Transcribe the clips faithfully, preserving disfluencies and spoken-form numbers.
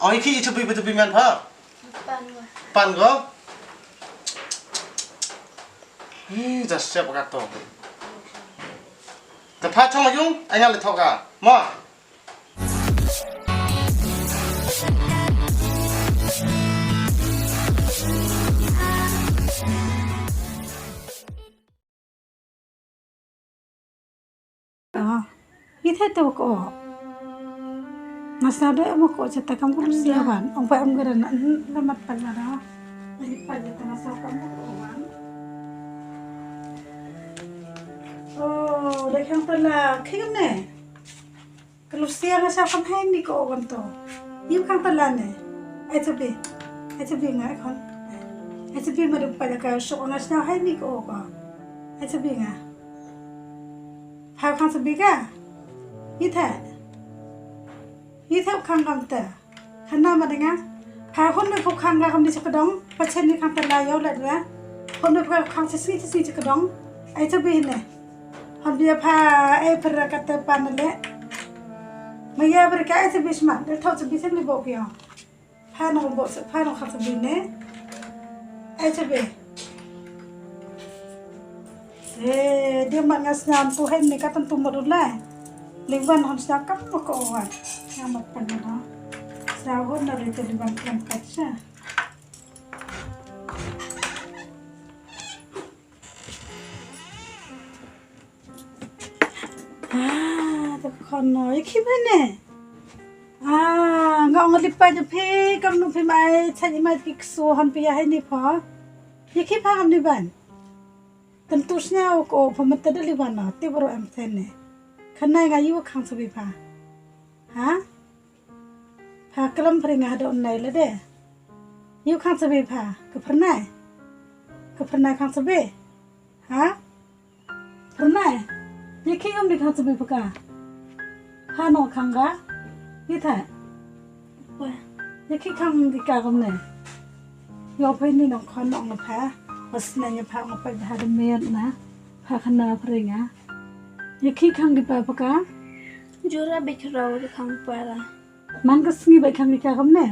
Oi ki, ito bi, ito bi man pha. Pan go. Pan go. Ih, da siap ka to. Da pha chong yung, ai nga le thok ka. Mo. Ah, ite to ko. Masa de mo ko chata kam ko siawan. Ong pa ong gara na na mat pa gara. Ani pa de ta masa kam ko wan. Oh, de kam pala kim ne. Ka Lucia nga sa kham hai ni ko wan to. Yu khang tala ne. Ai chabi. Ai chabi nga khon. Ai chabi ma dum pa ka shok nga sna hai ni ko ko. Ai chabi nga. Pha khang chabi ka. Yi tha. Yi tha khang kam ta. Khana ma denga. Pha hon me phu khang ga kam ni chakadong. Pa chen ni khang tala yo la dra. Hon me phu khang chisi chisi chakadong. Ai chabi ne. Hon bia pha e pera kata pan le. Maya berka e sebi sma, del thau sebi sen le bok yo. Pha no bok se, pha no khat sebi ne. E sebi. Eh, dia mat nga sna tu hai ni katan tu modul lai. Lingwan hon sna kam ko wan. Nga mat pan no. Sna hon na le te lingwan kan kat sa. Ah, ta khon no, ïa ki ba ne. Ah, nga ong li pa ja phi, kam nu phi mai, cha ni mai ki ksu han phi ya hai ni pha. Ïa ki pha kam ni ban. Tam tu sñiaw ko pha mata da li ban na, ti bro em sen ne. Khanai nga yu khang sa bi pha. Ha? Pha klam phri nga da nai la de. Yu khang sa bi pha, ka pharnai. Ka pharnai khang sa bi. Ha? Pharnai. Ye khi um di khang sa bi pha ka. Ha no khang ga. Ye tha. Ye khi khang di ka gam ne. Yo phai ni nong khon nong pha. Bas na ye pha ngop pa ha de me na. Pha khana phri nga. Ye khi khang di pa pha ka. Jura bi khrau di khang pa la. Man ka sngi ba khang ki ka kam ne.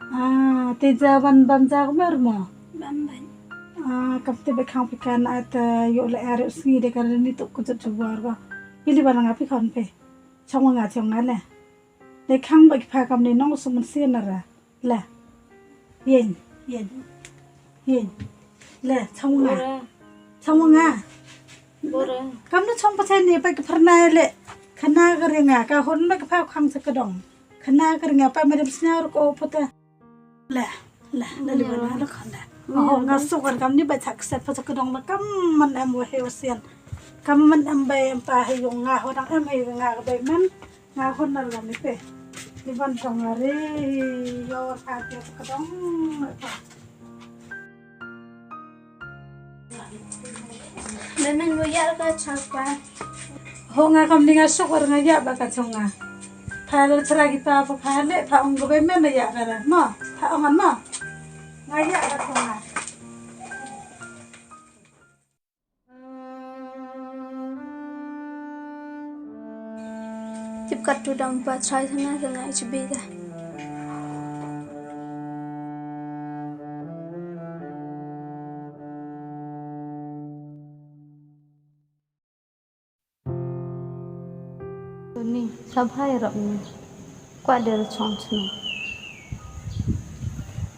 Ah, te ja ban ban ja ko mer mo. Ban ban. Ah, kam te ba khang pi kan at yo le er sngi de kan ni to ko jot jubor ba. Ili ban nga pi kan pe. Chong nga chong nga le. De khang ba ki pha kam ne nong sum si na ra. Le. Yen, yen. Yen. Le, chong nga. Bora. Chong nga. Bora. Kam nu chong pa chen ni pa ki pharnai le. Khana ka ri nga ka hon ba ki pha khang sa ka dong. Khana ka ri nga pa ma dem sna ru ko pota. Le, le, le li bana le khana. Oh, nga su kan kam ni ba chak set pa sa ka dong ba kam man em wa he wa sian. Kam man em ba em pa he yong nga ho dang em he nga ka ba man. Nga hun na lam ni pe. Ni ban tong ari yo sa ke ka dong. Memen mo ya ka chapa. Ho nga kam ni nga sok war nga ya ba ka chong nga. Pha lo chra ki pa pha pha le pha ong go be men ya ka ra. Mo, pha ong an mo. Nga ya ka chong nga. Tip kat tu dang ba chai thana thana ich bi da. Ni, sa bha ïarap ni. Kwah de chong chno.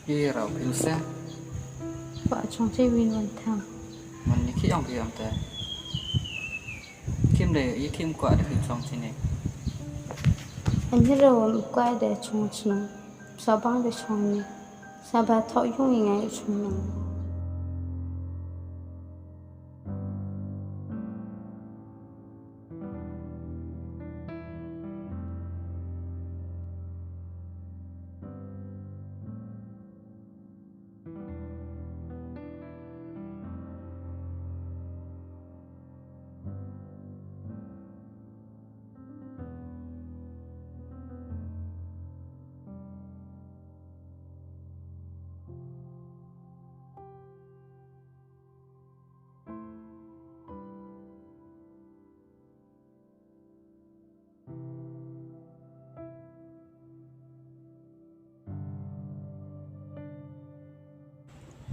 Ïarap phi se. Kwah chong che win wan thang. Man ni ki ong ki ong te. Kim de, i kim kwah de phi chong che ni. Ani ro kwah de chong chno. Sa bang de chong ni. Sa ba thok yung i ngai chong ni.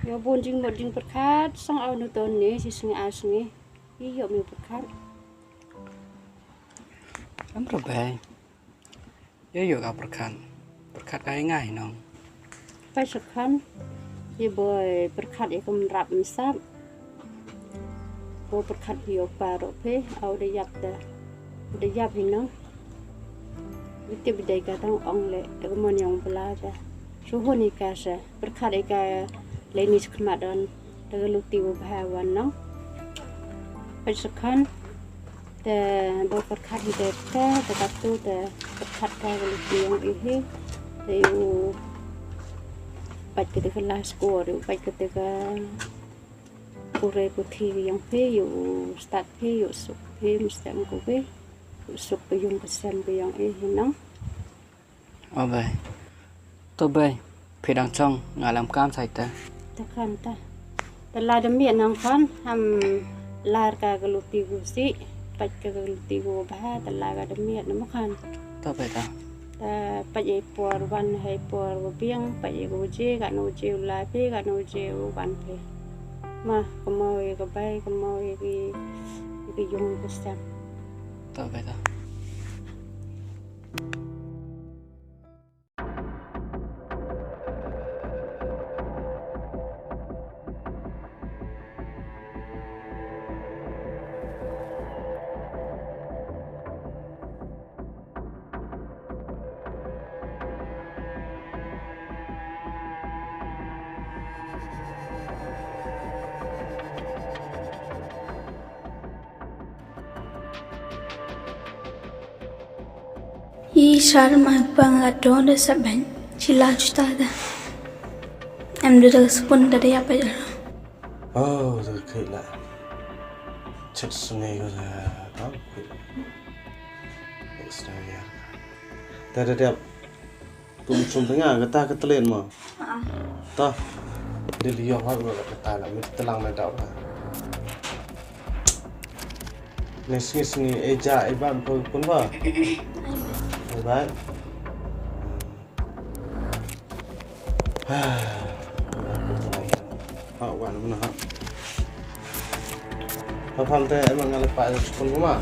Ïa bun jingmut jingpyrkhat, song aw nu ton ne, shi sngi ar sngi. Ïoh me pyrkhat. Em Rubei. Ïoh ïoh ka pyrkhat. Pyrkhat ka ïa nga hi nong. Pyrkhat sa khan. Ïa boi pyrkhat ïa kum rap msap. Boi pyrkhat ïa u pa ruh phi, aw da ïap da. Da ïap hi nong. Bit tip bit dei ka tang ong le, da ka mon ïong bla da. Shu hun ïa ka sa. Pyrkhat ïa ka lei ni skhmat don. Da ka luti u bha wan nong. Pyrkhat sa khan. Te ba pyrkhat hi te te te katu te pyrkhat ka ka luti ïong i hi. Te u pait ka te ka last score, u pait ka te ka pure puthi ïong phi, u start phi, u suk phi, mesti ko phi, u suk ka ïong ka sem ka ïong i hi nong. O bei. To bei. Phi dang chong nga lem kam sai te. Ta khan ta. Ta la da miet nang khan ham lar ka ka luti gu si. Pait ka ka luti gu bha ta la ka da miet na ma khan. To bei ta. Ta pait ei por wan hei por gu biang pait ei gu je ka no je u la phi ka no je u wan phi. Ma ka mau ei ka bai ka mau ei ki ki yung ka sem. To bei ta. Ishar ma pang la don da sa ben chila chuta da. Em da da spoon da da ya pa ya. Oh, da kai la. Chet sungai ko da. Tau kai la. Extra ya. Da da da. Tum sum tengah kata ka telen mo. Ta. Dil yo ha kata la mit telang na dau ha. Ni sngi sngi eja iban pun pun ba. Iban. Ha wan mana ha. Paham te emang ngale pa pun kuma.